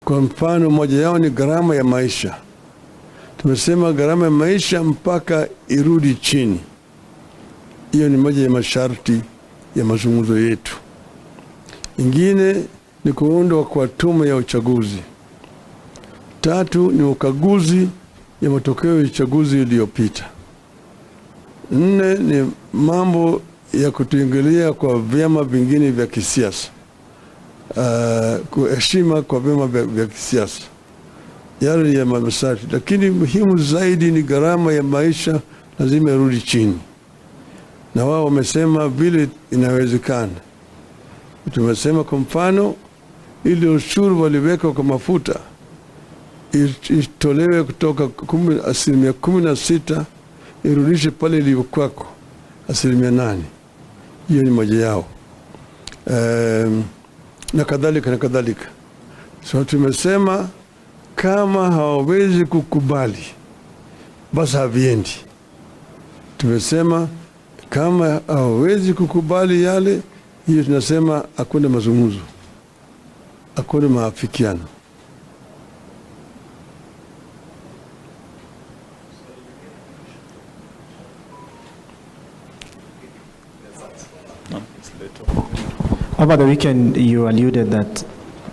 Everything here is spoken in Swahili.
Kwa mfano, moja yao ni gharama ya maisha. Tumesema gharama ya maisha mpaka irudi chini. Hiyo ni moja ya masharti ya mazungumzo yetu. Ingine ni kuundwa kwa tume ya uchaguzi. Tatu ni ukaguzi ya matokeo ya uchaguzi iliyopita. Nne ni mambo ya kutuingilia kwa vyama vingine vya kisiasa, kuheshima kwa vyama vya kisiasa. Yale ya masharti, lakini muhimu zaidi ni gharama ya maisha lazima irudi chini, na wao wamesema vile inawezekana. Tumesema kwa mfano, ile ushuru waliweka kwa mafuta itolewe kutoka 16% irudishe pale ilivyokuwako 8%. Hiyo ni moja yao, na kadhalika na kadhalika. So tumesema kama hawawezi kukubali basi haviendi. Tumesema kama hawawezi kukubali yale, hiyo tunasema hakuna mazungumzo, hakuna maafikiano. Over the weekend, you alluded that